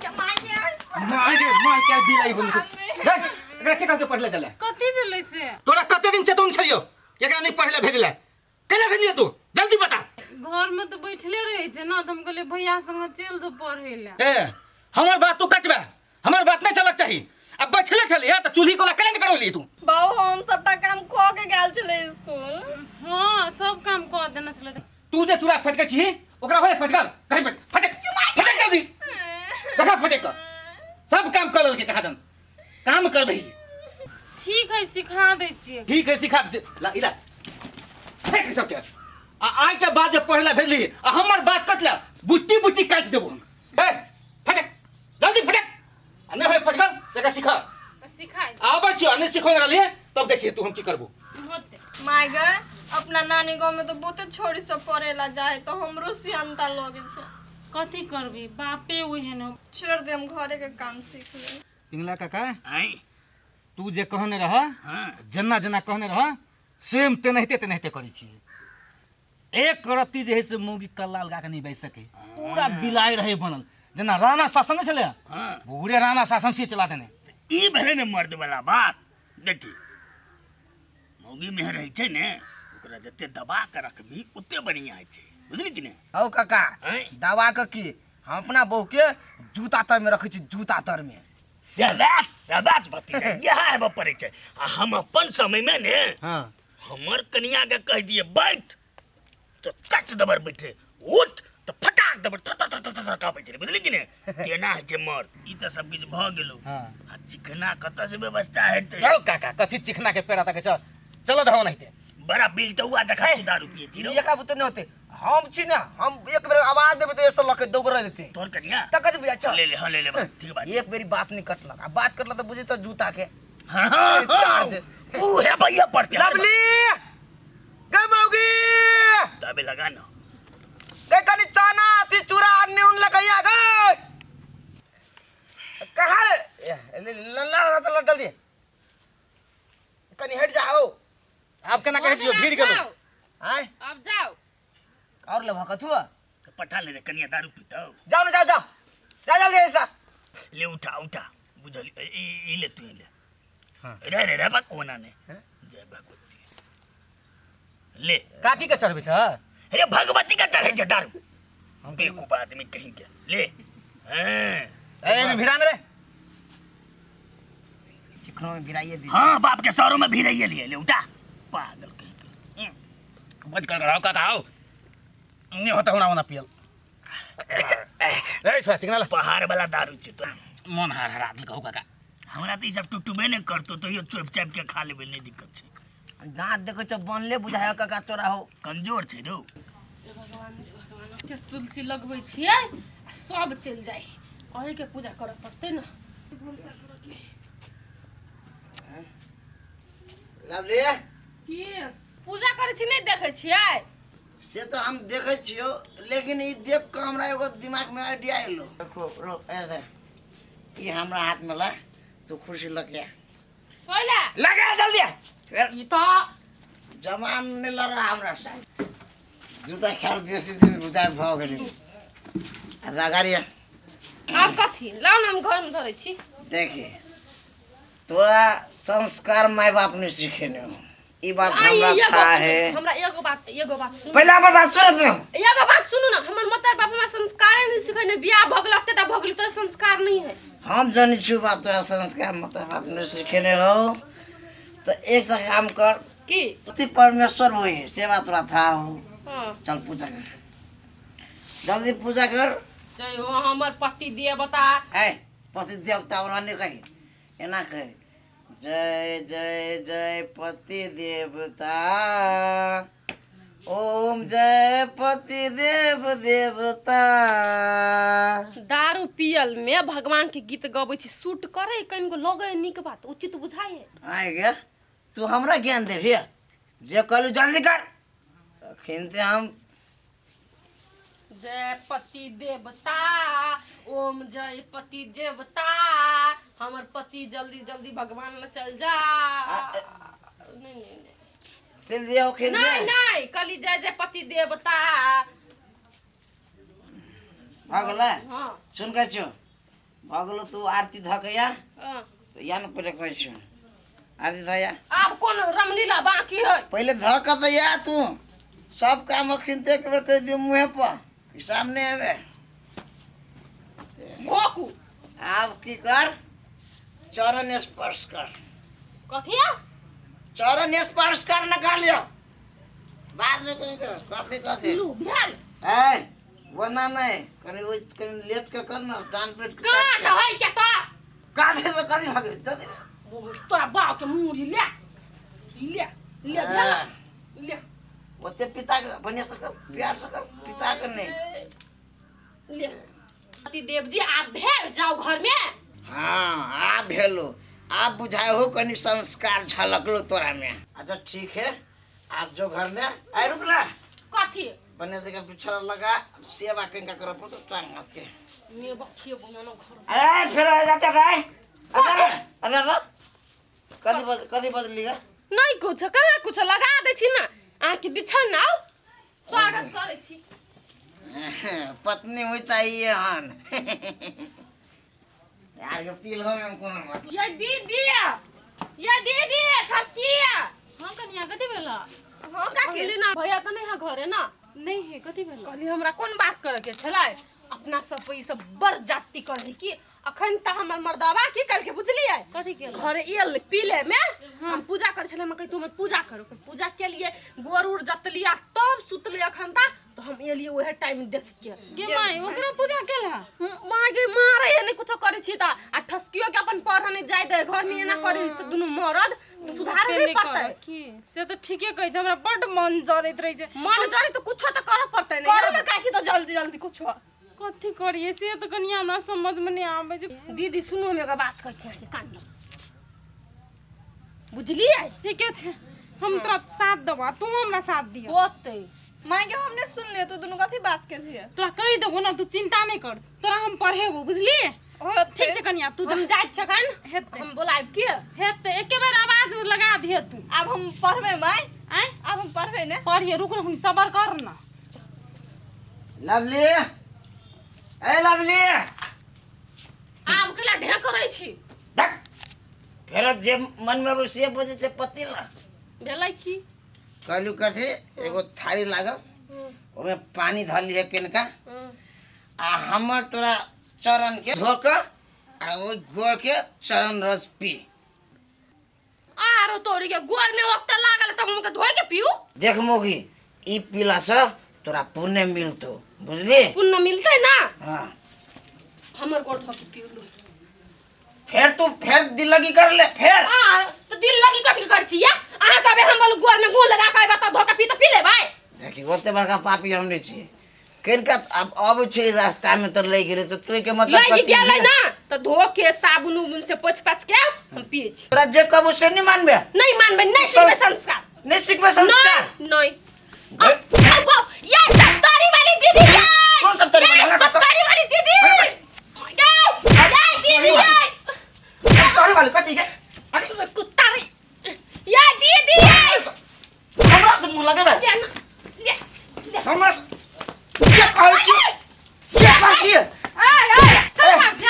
माय गे माय के बिलाई बन छै रे, एकरा के कहलकै पढ़ले चले कथी भेलै से तोरा कते दिन चेतौन छलियो एकरा नहीं पढ़ले भेजले केना भेजलियै तू जल्दी बता घर में तऽ बैठले रहै छै ने तऽ हम कहलियै भैया संगे चलि जो पढ़ै लए ए हमर बात तू कटबे हमर बात नहीं चलक चाही अब बैठले छलियै तऽ चूल्ही कोला केना करौली तू बाबू हम सबटा काम कऽ के गेल छलै स्कूल हँ सब काम कऽ देने छलै तू जे चूड़ा फटकै छी ओकरा होय फटकल कहीं फट फटक फटक जल्दी देखा फटक कऽ सब काम कर लेलकै कहाँ दन काम करबही ठीक है सिखा दै छियै ठीक है सिखा दे ला इला फेंक सब के आ आइ के बाद जे पढ़ला भेजली आ हमर बात कटला बुट्टी बुट्टी काटि देबो हम ए फटक जल्दी फटक आ नहि होय फटकल तकरा सिखा सिखाइ आबै छियो आ नहि सिखौने रहलियै तब देखिए तू हम की करबो होतै माय गे अपना नानी गाँव में तो बहुते छोरी सब पढ़े ला जाए तो हमरो सियनता लगे छै कथी करबी बापे ओहन हो छोड़ दे हम घरे के काम सीख ले पिंगला काका आँय तू जे कहने रह हाँ जेना जेना कहने रह सेम तेनाहिते तेनाहिते करै छियै एक रत्ती जे है से मौगी कल्ला लगा के नहीं बैस सके पूरा बिलाइ रहे बनल जेना राणा शासन नहीं छलै हाँ पूरे राणा शासन से चला देने ई भेलै ने मर्द वाला बात देखी मौगी मेहर रहै छै ने ओकरा जते दबा के रखबी ओते बढ़िया होइ छै बुझली कि ने हौ काका आँय? दवा के की हम अपना बहू के जूता तर में रखै छी जूता तर में शाबाश शाबाश भतीजा इएह आबऽ पड़ै छै आ हम अपन समय में ने हाँ हमर कनिया के कह दिए बैठ तो चट दबर बैठे उठ तो फटाक दबर थर थर थर थर थर कापै छलै बुझली कि ने केना होइ छै मर्द ई तऽ सब किछु भऽ गेलो हाँ। आ चिकना कतऽ से व्यवस्था हेतै चलो काका कथी चिकना के पेड़ा तक चल चलो धो नहीं ते बड़ा बिलटौआ जखा तू दारू पिए छी रौ एका बुते नहीं होते हम छी ना हम एक बेर आवाज देबै तऽ एसो लके दौड़ लेते तोहर कनिया त कथी बुझा चल ले ले हाँ ले ले बा, ठीक बा एक बेरी बात नहीं कटलक आ बात कटलक तऽ बुझे तऽ जूता के हाँ हाँ चार्ज। ऊ है भैया पड़ते लवली गे मौगी तबे लगा ना गे कनी चना अथी चूड़ा अन्नी उन लगैया गे कहाँ रे ए, ले ले ला ला ला जल्दी कनी हट जाओ आप केना कहै छियो भीड़ गेलो आय अब जाओ और लेबह कथु तो पठा ले रे कनिया दारू पीतौ जाओ ना जाओ जाओ जाओ जल्दी ऐसा ले उठा उठा बुझल ई ई ले तू ई ले हाँ। रे रे रे बा कोना ने जय भगवती ले काकी के चढ़बै छ अरे भगवती का चढ़े छै दारू बेवकूफ आदमी कहीं के ले हाँ ए एमे भिड़ा ने रे चिकनो में भिराइए दी हाँ बाप के सरों में भी रही लिए ले उठा पागल कहीं के बंद कर रहा काका आओ नहीं होता होना होना पियल रे छोरा चिकना ला पहाड़ वाला दारू छै तो मन हार हरा देलकौ काका हमरा तऽ ई सब टुटबे नहि करतो तैयो चोपि चापि के खा लेबै नहि दिक्कत छै दाँत देखै छौ बनले बुझाय काका तोरा हो कमजोर छै रौ भगवान भगवान जे तुलसी लगबै छियै आ सब चलि जाइ अहीँके पूजा करऽ पड़तै ने लवली की पूजा करै छी नहि देखै छियै से तऽ हम देखै छियौ लेकिन ई देख कऽ हमरा एगो दिमाग में आइडिया एलो देखो रो ऐसे ई हमरा हाथ में ला तू खुशी लग गया पहिला लगा जल्दी फिर ई तऽ जमान नहीं लड़ा हमरा से जूता खेल बेसी दिन बुझाइ भऽ गेलै आ गाड़ी आब कथी लाउ ने हम घरमे धरै छी देखी तोरा संस्कार माय बाप ने सिखेने हो ई बात आई हमरा एगो था है हमरा एगो बात एगो बात सुनू पहले हमर बात सुन तू एगो बात सुनू ना हमर माता बाप हमरा संस्कारे नहीं सिखेने बियाह भऽ गेल एतेटा भऽ गेल तो संस्कार नहीं है हम जनी छु बात तोरा संस्कार माता बाप ने सिखेने हो तो एक काम कर की पति परमेश्वर हुई से बात तोरा था हो हाँ चल पूजा कर जल्दी पूजा कर जय हो हमर पति देवता है पति देवता ओना नहीं कही एना कही जय जय जय पति देवता ओम जय पति देव देवता दारू पियल में भगवान के गीत गबै छी सूट करे कनिको लगै नीक बात उचित बुझाइ है आइ गे तू हमरा ज्ञान देबही जे कहलू जल्दी कर अखन ते हम जय पति देवता ओम जय पति देवता हमर पति जल्दी जल्दी भगवान लग चल जा नहीं नहीं नहीं चल दिया अखन नहीं नहीं कली जय जय पति देवता भऽ गेलै हाँ सुन के छौ भऽ गेलो तू आरती धऽ के या। हाँ। तो या ने पहिले कहै छियौ आरती धऽ या। आब कोन रामलीला बाकी है? पहिले धऽ के तऽ या तू सब काम अखन तऽ एक बेर कहि दियौ मुँहे पर कि सामने आबे। भोकू। आब की कर, चरण स्पर्श कर। कथी? चरण स्पर्श कर न कर लियो बाद में कहीं कर। कथी कथी? लू भेल। ए वना नहीं कनी ओइ कनी लेट के कर ना टान पेट के। काट है के तो काटे से कनी भाग जल्दी। तोरा बाप के मुड़ी ले ले ले भेल ले। ओते पिता के बढ़िया से कर, प्यार से कर, पिता के नहीं ले। पति देव जी आप भेल जाओ घर में। हाँ आप भेलो, आप बुझाए हो कनी संस्कार झलकलो तोरा में। अच्छा ठीक है आप जो घर में आए रुक ना। कथी? बने से के पिछड़ा लगा सेवा किनका करे पड़तो टांग हाथ के। मे बखिए बुझानो घर। अरे फिर आ जाते भाई। अरे अरे अरे कदी बज कदी बदली गा? नहीं कुछ कहाँ कुछ लगा दे छी ना आके बिछन आओ स्वागत करे छी। पत्नी हुई चाहिए हन। यार के पील हो में कोनो बात। ये दीदी ये दीदी ठसकी। हां कनिया कथी भेल? हां काकी कहली ना भैया त नहीं है घरे ना। नहीं है कथी भेल? कहली हमरा कोन बात करे के छलै अपना सब ई सब बड़ जाति करे कि अखन त हमर मर्दावा की कल के बुझलियै कथी केल? घरे एल पीले में हम पूजा करे छलै, हम कहि तू हमर पूजा करो, पूजा के लिए गोर उर जतलिया तब सुतले अखन ता तो हम एलियै ओहे टाइम देख के। गे माई ओकरा पूजा केल हा? माँ गे मारे है नहीं कुछो करे छी ता आ ठसकियो के अपन पढ़ नहीं जाय दे घर में एना करे से दुनू मरद तो सुधार नहीं पड़तै की से तो ठीके कहै छै, हमरा बड मन जरैत रहै छै। मन जरे तो कुछो तो करऽ पड़तै नहीं। करू ना काकी तो जल्दी जल्दी कुछो कथी करिए से तो कनिया हमरा समझ में नहीं आबै छै। दीदी सुनू हम एगो बात कहै छी अहाँके कान लग बुझलियै? ठीके छै हम तोरा साथ देबो तू हमरा साथ दियो। होतै माय के हमने सुन लियो तू दुनू कथी बात केलिए? तोरा कहि देबो ना तू चिंता नहीं कर, तोरा हम पढ़ेबो बुझली? ठीक छै कनिया तू हम जाइत छखन हेतै। हम बोलायब के हेतै एके बेर आवाज लगा दिहे तू। आब हम पढ़बै माय। आँय आब हम पढ़बै ने। पढ़िए रुक ना सबर कर ना। लवली ए लवली आब केला ढेर करै छी? धक फेर जे मन में आबै से बजै छै पति ला। भेलै की? कहलू कथी एगो थारी लागल ओमे पानी धली है किनका आ हमर तोरा चरण के धो के आ ओइ गोर के चरण रस पी। आरो तोरी के गोर में वक्त लागल तब हमके धोए के पीऊ? देख मोगी ई पीला से तोरा पुण्य मिलतो बुझली? पुण्य मिलतै ना? हाँ। हमर गोर धो के पीलू। फेर तू फेर दिल लगी कर ले फेर। आ तो दिल लगी कथी कर छी या? अहाँ कहबे हम बोलू गोर में गुड़ लगा के आबे त धो के पी त पी लेबै। देखी ओते बड़का पापी हम नहीं छी किनका अब अब छै रास्ता में तो ले गेलै तो तोय के मतलब लग कथी गेलै भेल? ना तो धो के साबुन उबुन से पोछ पाछ के हम पिए छी। तोरा जे कहबो से नहीं मानबे? नहीं मानबे, नहीं सिखबे संस्कार। नहीं सिखबे संस्कार? नहीं, नहीं। अब, अब, ये सप्तारी वाली दीदी, ये! कौन सप्तारी वाली? ये सप्तारी वाली दीदी! ये, ये दीदी, ये! सप्तारी वाली कथी के? अरे, कुत्ता रे। ये दीदी, ये! हमरा से मुंह लगेबे? ये ना, ये, ये। हमरा से के कहै छी? के कहै छी? आय आय कल मार छी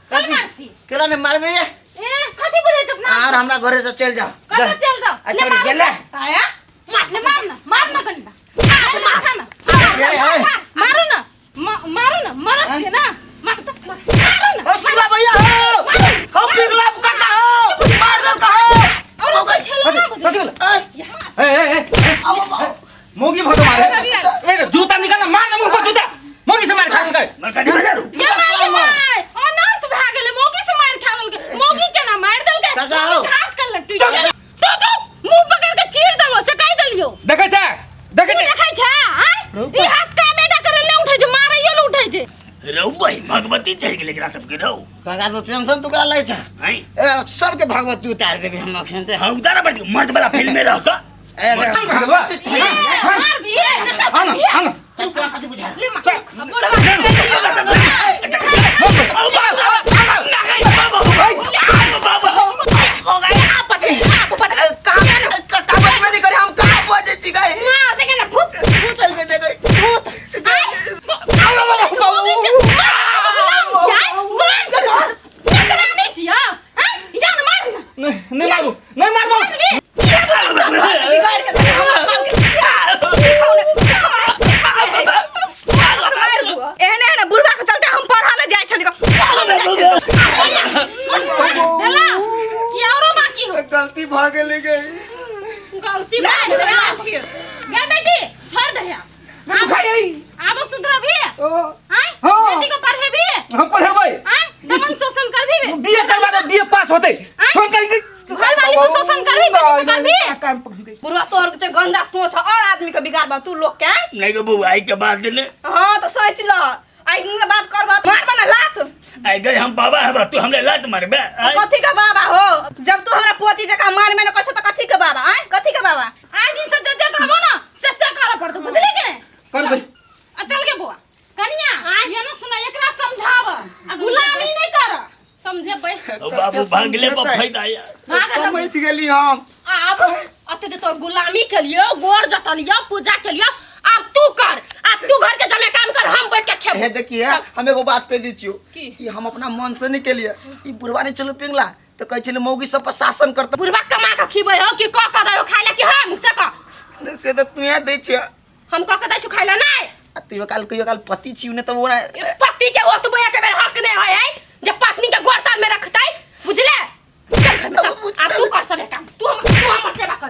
कल कथी? मार छी। केला ने मारबे रे? ए कथी बोलै त अपना? आर हमरा घरे से चल जाओ। कतऽ चल जाओ? आ छोड़ गेले। आया? मार ने, मार ना, मार ना कनिटा। मार ना, ए, ए। मारू ना, मारू ना, मरत छियै ना। मार त, मारू ना। ओ शिवा भैया हो। हो पिघला काका हो। मार दल का हो। और कोई खेलो ना बुझे। कथी भेलै? ए, ए, ए, ए, ए, मौगी भऽ के मारे। ए, जूता निकाल ना, मार ना मुंह पर जूता। मौगी से मार खा लेलकै। मलका नहीं बजारू। ये मार, ये मार। अनर्थ भए गेलै, मौगी से मार खा लेलकै। मौगी केना मारि देलकै? काका हो। मौगी के हाथ के लट्टू। तो चुप, मुंह पकड़ के चीर देबो से कहि देलियौ। देखै छै? देखै तू छै? देखै छै, आँय? ई हाथ का बेटा करे ले उठै छै, मारैयो ले उठै छै। रौ बही भगवती चढ़ि गेलै एकरा सबके रौ। काका तो टेंशन तू करा लै छै। हैं? ए, सबके भगवती उतार देबी हम अखन ते। हाँ, उतारा पड़तै, मर्द वाला फिल्म में रह कऽ। ए, रे, भगवती ए, मार भी, ए, नशा आना, भी। आना। तब तोरा कथी बुझाय? ले मार। ए, कहाँ कहाँ बजबे नहीं करे हम कहाँ बजै छी गै? मार देंगे ना भूत भूत चल गए, गए। भूत। आय, गुलाम छै, गुलाम छै। गलती भऽ गेलै गई। गलती भऽ गेल गे बेटी, छोड़ दे। नहीं तू खाई। आबो सुधरबी? ओ। आय? हाँ। बेटी को पढ़ेबी? हम पढ़ेबै। आय, दमन शोषण करबी? बीए करवा दे, बीए पास होतै। आँय? छोड़ दे। घर वाली पर शोषण करबी, बेटी पर करबी? कान पकड़ गई। बुढ़वा, तोहर के गंदा सोच है और आदमी के बिगाड़बा तू लोग के। नहीं गो बउआ, आई के बाद ने। हाँ तो सोच ल, आई के बाद करबा मारबा ना लात। आई गई, हम बाबा हबा, तू हमरे लात मारबे? आय? कथी के बाबा हो, जब तू हमरा पोती जका मार में न कछो, त कथी के बाबा? आय, कथी के बाबा? आइ दिन से जे जे कहबो ना से करे पड़तो, बुझली कि नहीं? करबै। आ चल के बुआ कनिया, ये ना सुना, एकरा समझाव आ गुलामी नहीं कर, समझेबै। ओ बाबू, भांगले पर फायदा यार। भाग। समझ गेली हम। आब अते जे तोर गुलामी के लिए गोर जतलियो, पूजा के लिए, आब तू कर, आब तू घर के जमे काम कर, हम बैठ के खेब। हे देखिए, हम एगो बात कह दै छियौ। की? कि हम अपना मन से नहीं केलिए, ई बुढ़वा नहीं चलू पिंगला तो कहै छलै मौगी सब पर शासन करता। बुढ़वा कमा के खिबै हो कि क क दैयो खाइ ला कि हम से क? नहीं, से तऽ तू दै छियै। हम क क दै छु खाइ ला नहीं? आ तैयो काल कहियो काल पति छियौ ने तऽ ओ ए, पति के ओतबो एक बेर हक नहीं होय है जे पत्नी के गोर तर में रखतै, बुझले? चल घर में चल, आब तू कर सबे काम, तू हमर सेवा कर।